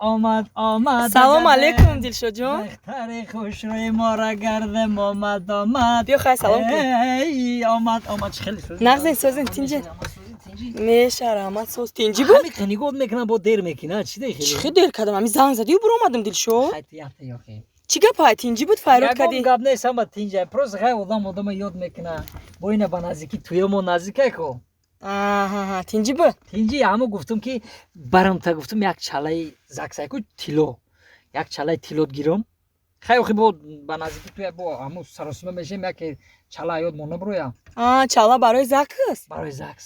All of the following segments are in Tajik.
Омад, омад. Салом алейкум, Дилшодҷон. Духтари хушрӯи моро гардем, омад, омад. Биё, хай, салом кун. Эй, омад, омад. Чӣ хеле сӯзин? Нағзин, созин, тинҷи? Меша, раҳмат, соз, тинҷӣ буд? Ҳамиқа нигоҳ мекунам, бо дер мекунӣ, чӣ де? Чӣ хел дер кардам? Ами занг задию буромадам, Дилшод. Хайти яхта ёхи. Чӣ гапа, тинҷӣ буд, файрод Ягон кардӣ? Гап нест, ҳама тинҷа, просто хай одам одама ёд мекуна. Бо ина ба наздикӣ туёмо наздикай ко. Аҳа, тинҷӣ буд? Тинҷи, ҳамо гуфтум ки барамта, гуфтум, як чалаи заксайку тилло, як чалаи тиллот гирам. Хай, охи, бо ба наздикӣ туя бо ҳамо саросима мешем, яке чала ёд монда буроя. А, чала барои закс? Барои закс.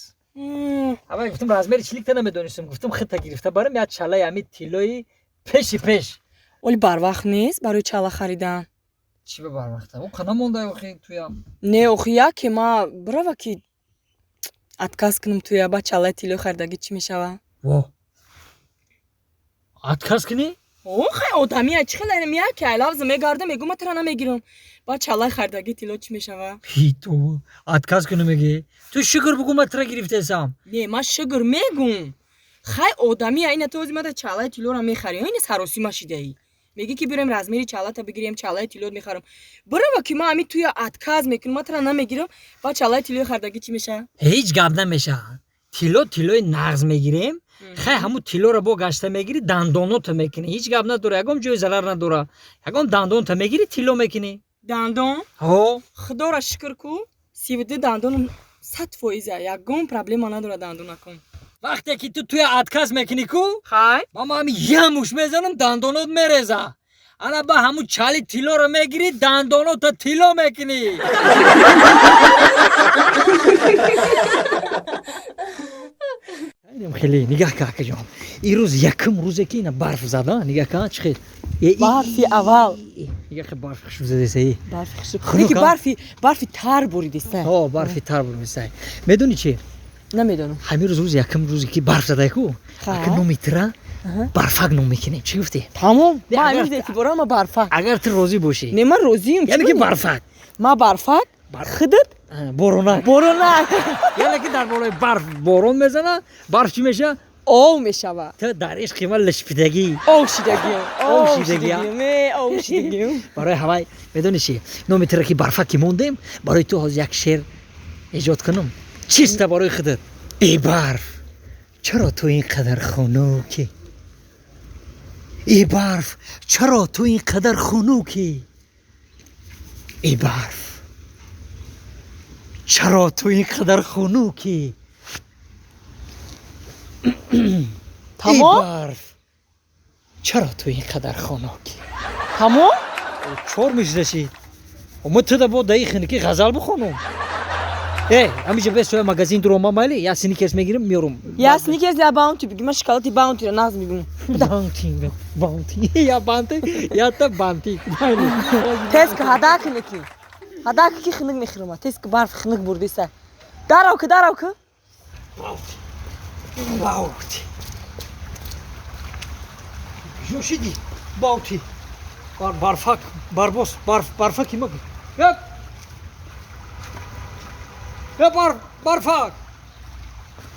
Аввал гуфтум, размери чиликта намедонистам, гуфтум, хита гирифта барам, як чалаи ҳами тиллои пеши пеш. Оли барвақт нест барои чала харидан? Чӣ ба барвақта? О, қана монда, охи, туям. Не, охи, яке ма бирава ки отказ кунам туя, ба чалаи тилло харидагӣ чӣ мешава? Во, отказ кунӣ? О, хай, одамия чӣ хел яке айлавза мегардам, мегӯ, ма тара намегирам, ба чалаи харидагӣ тилло чӣ мешава? Ҳито отказ кунӣ мегӣ? Ту шукр бугӯ, ма тара гирифтесам. Не, ма шукр мегӯм. Хай, одамия ина ту ози мада чалаи тиллоро мехарӣ, ина саросима шидаӣ, мегӣ ки бирем размери чалата бигирем, чалаи тилло мехарам. Бирава ки ма ами туя отказ мекунам, ма тара намегирам, ба чалаи тиллои харидагӣ чӣ мешава? Ҳеҷ гап намешавад. Тилло, тиллои нағз мегирем. Хай, ҳамун тиллоро бо гашта мегирӣ, дандоното мекунӣ, ҳеҷ гап надора, ягон ҷои зарар надора, ягон дандонто мегирӣ, тилло мекунӣ. Дандон? Ҳо. Худоро шукр ку, 32 дандоном 100%, ягон проблема надора дандонакун. Вақте ки ту туя отказ мекунӣ ку, хай, ба ма ҳами ямуш мезанам, дандонот мереза. Ана, ба ҳамун чали тиллоро мегирӣ, дандоното тилло мекунӣ. Хеле нигаҳ ка, акаҷон, ин рӯз якум рӯзе ки ина барф зада, нигаҳ ка, чӣ хел. Барфи аввал. Нигаҳ ка, барф хушб задеса. Барфи хушб. Хунук, Неки а? Барфи тар буридиста. Ҳо, барфи тар буридиста. Медонӣ чи? Намедонам. Ҳамин рӯз, рӯзи якум, рӯзе ки барф задай ку, ака, номи тира Барфак ном мекунем. Чӣ гуфтӣ? Тамом. Не, Ма агар- ҳамин эътибора ма Барфак. Агар ту розӣ бошӣ. Не, ман розием. Яъне ки Барфак. Ма Барфак. Худат? Боронак. Боронак. Яъне ки дар болои барф борон мезана, барф чӣ меша? Ов мешава. Ту дар ишқи ман лишпидагӣ. Ов шидагием. Ов шидагӣ, а? Не, ов шидагием. Барои ҳавай, медонӣ чи, номи тура ки Барфак ки мондем, барои ту ҳозир як шеър эҷод кунам, чиста барои худат. Эй барф, чаро ту ин қадар хунукӣ? Эй барф, чаро ту ин қадар хунукӣ? Эй барф, чаро ту ин қадар хунукӣ? Эй Тамом. барф, чаро ту ин қадар хунукӣ? Тамом. Чор мешидаши, ма туда бо даи хунукӣ ғазал бихонум. Э, ҳамиҷа бес, соя магазин дурома, майли, я Сникерс мегирам, меёрум. Я Сникерс, я Баунти биги, ман шоколади Баунтиро нағз мебинам. Баунти, Баунти, я банти, я та банти, майли. Тез ки, ҳада кунӣ ки, ҳада ки хунук мехӯрама. Тез ки, барф хунук бурдиса. Дарав ки, дарав ки. Баунти, ҷошиди Баунти, Барфак, Барбос, барф, Барфаки ма, я, я бар, Барфак,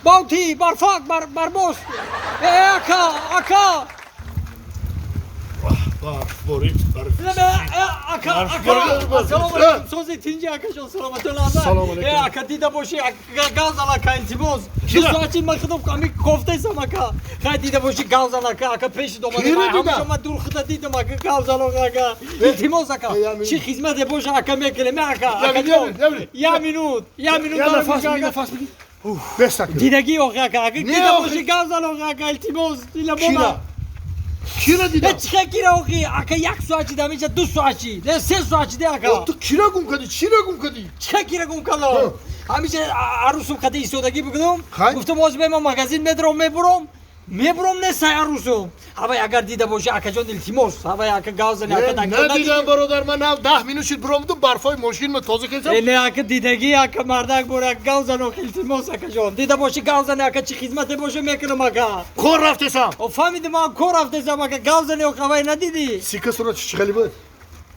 Баунти, Барфак, бар, Барбос, э, ака, ака. Барф борид, барф. Ака, Барф ака, борид, барф. ассалому алайкум, сози, тинҷи, акаҷон, саломатон, аза. Салом алайкум. Э, ака, дида бошӣ, гав зан, ака, илтимос. Ду Кира? соати ман худам ами кофтесам, ака. Хай, дида бошӣ, гав зан, ака, ака, пеши домада. Кира дида? Ҳамаҷо ман дур худа дидам, ака, гав зан, ака. Илтимос, ака. Э, я минут. Чӣ хизмате боша, ака, мекунем, ака. Я Ака, минут, я минут, я минут. Я минут, я минут. Я дорам, нафас ака. бигир, нафас бигир. Бес ака. Дидагӣ, охи, ака, ака, Не, дида охи. бошӣ, гав зан, охи, ака, илтимос. Ила Кира? мома. Кира дида? Э, чӣ кира, охи? Ака, як соат шида, ҳамеша ду соат шид. Э, се соат шиде, ака. О, ту кира гум кардӣ? Чира гум кардӣ? Чӣ кира гум кардам? Ҳамеша арӯсум қади истодагӣ бикунам. Хай. Гуфтам, ҳозир мемам магазин, медром, мебуром. Мебуром, несай арӯсум. Ҳавай, агар дида бошӣ, акаҷон, илтимос. Ҳавай, ака, гав зани, ака, Не, дактар. надидам, бародар, ман нав 10 минут шуд биромадам, барфои мошинма тоза кардам. Э, не, ака, дидагӣ, ака, мардак бор, ака, гав зан, ох, илтимос, акаҷон. Дида бошӣ, гав зани, ака, чӣ хизмате боша, мекунам, ака. Кор рафтесам. О, фаҳмидам, ман кор рафтесам, ака, гав зани, ох, ҳавай надидӣ? Сика сурат чӣ хеле буд?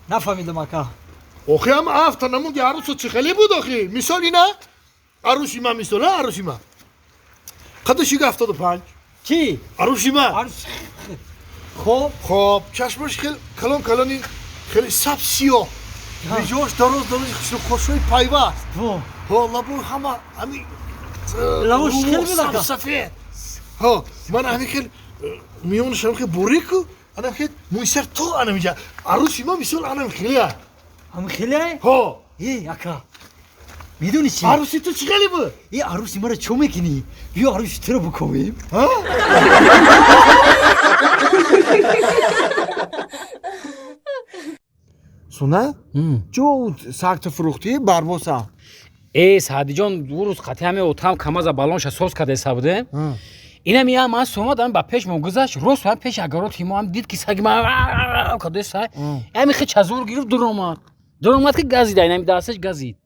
Нафаҳмидам, ака. Охи, ҳам афта намунди, арӯсо чӣ хеле буд, охи? Мисол ина арӯси ман, мисол, а, арӯси ман қадашига 75. Чӣ? Арӯси ман. Хоб. Хоб, чашмаш хел калон калони хеле саб сиёҳ. Мижош дароз дарози хушрӯқошҳои пайваст. Ҳо, лабои ҳама ҳами Лабош хел саб сафед. Ҳо, ман ҳами хел миёнаш ҳам хел борику, анам хел мӯйсар то анам инҷа. Арӯси ман мисол анам хелия. Ҳам хелия? Ҳо. Э, ака. Медонӣ чӣ? Арӯси ту чӣ хеле буд? Э, арӯси маро чо мекунӣ? Биё арӯси туро бикобем. Ҳа? Суна? Чо сагта фурӯхтӣ барбоса? Э, Саъдиҷон, ду рӯз қатъи ҳаме отам камаза балонша соз кардеса будем. Инам я ман сомадам ба пеш мо гузашт, рост ҳам пеш агароти мо ҳам дид ки саги ман кадеса. Ҳами хе чазур гирифт дуромад. Дуромад ки газид, инами дасташ газид.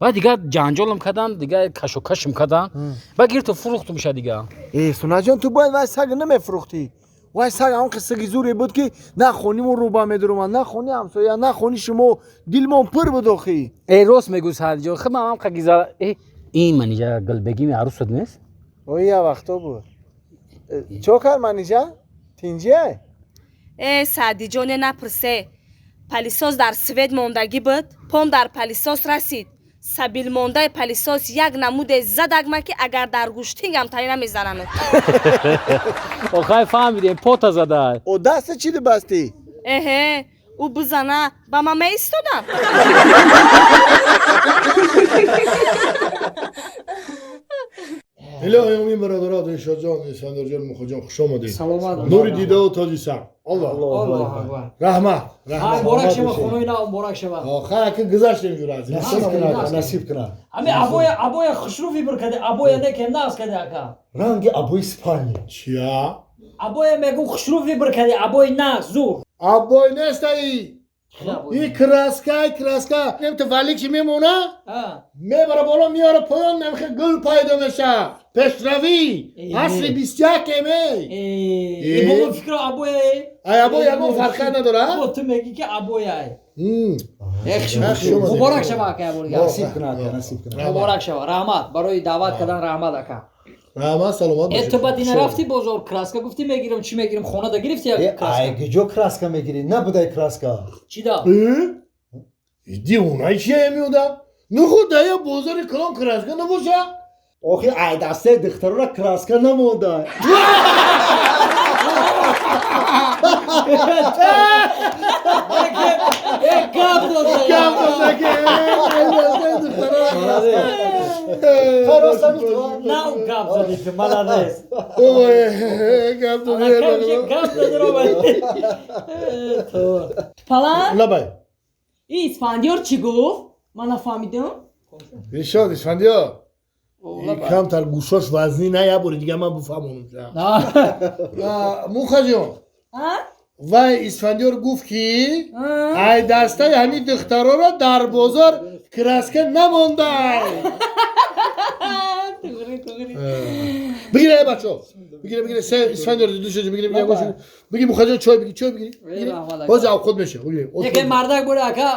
Баъд дигар ҷанҷолам кардам, дигар кашокашм кардам. Баъд гирифту фурӯхтумша дигар. Э, Сунаҷон, ту бояд вай саг намефурӯхтӣ. Вай саг ҳамон қиссаги зуре буд ки на хонимон рӯба медуромад, на хони ҳамсоя, на хони шумо. Дилмон пур буд охӣ. Э, рост мегӯ Саъдиҷон, хуб ман ҳам қагиза. Э, ин манижа Гулбегими арӯсат нест? Ой, я вақто буд. Чо кард манижа? Тинҷия? Э, Саъдиҷоне напурсе. Палисос дар свет мондагӣ буд, пом дар палисос расид. Сабилмондаи палисос як намуде задагма ки агар дар гӯштингам тари намезанам. Охай фаҳмидем, пота зада. О, даста чӣ дибастӣ? Эҳе, ӯ бизана, ба ман меистодам. Илоҳи омин бародаро, Дилшодҷон, Искандарҷон, Мухоҷон, хуш омадед. Саломат. Нури дидаву тоҷи сар. Аллоҳ. Аллоҳу акбар. Раҳмат. Раҳмат. Муборак шава, хонаи нав муборак шава. Ха, ки гузаштем ҷура. Насиб кунад, насиб кунад. Ҳами абоя, абоя хушрӯ вибр каде, абоя неке нағз каде ака. Ранги абои спальня. Чия? Абоя мегум хушрӯ вибр каде, абои нағз, зур. Абой нестаи. И краска, и краска. Нем ту валик чи мемона? Мебара боло, миёра поён, намхе гул пайдо меша. Пешравӣ. Асри 21 ме. Э, бобо фикро абоя. Ай абой ягон фарқа надора? Бо ту мегӣ ки абоя. Муборак шава ака, яборга. Насиб кунад, насиб кунад. Муборак шава. Раҳмат барои даъват кардан, раҳмат ака. Раҳмат, саломат бошед. Э, ту баъд ина рафти бозор, краска гуфтӣ мегирам, чӣ мегирам, хонада гирифти як краска? Ай, куҷо краска мегирӣ? Набудай краска. Чӣ да? Дивонаи чия меодам? Нуху дая бозори калон краска набоша? Охи, ай дастаи духтарора краска намонда. Э, гап дода. Гап дода ки, ай дастаи духтарора краска. На, гап задӣ ту, молодец. Ой, гап дода. Гап дода ромад. Палан? Лабай. И Исфандиёр чӣ гуфт? Ман нафаҳмидам. Дилшод, Исфандиёр. Камтар гӯшош вазнӣ на, як бори дига ман бифаҳмонам. Мухаҷон. Вай Исфандиёр гуфт ки ай дастаи ҳамин духтароро дар бозор краска намондай. Бигир, ай бачо. Бигир, бигир, се Исфандиёр дилшод, бигир, бигир, бигир, Мухаҷон чой бигир, чой бигир. Боз авқот меша. Яке мардак буре ака.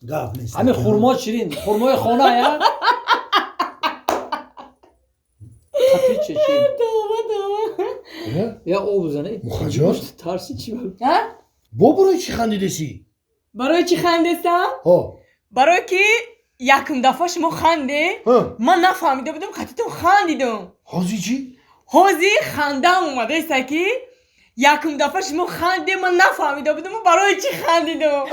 Гап нест. Ҳамин хурмо ширин, хурмои хона я. Қапи чӣ чӣ? Тавба, тавба. Я об зане. Мухаҷон? Тарси чӣ? Ҳа? Бо барои чӣ хандидесӣ? Барои чӣ хандестам? Ҳо. Барои ки якум дафъа шумо ханде, ман нафаҳмида будам, қатитон хандидам. Ҳозир чӣ? Ҳозир хандаам омадаеста ки якум дафъа шумо ханде, ман нафаҳмида будам, барои чӣ хандидам.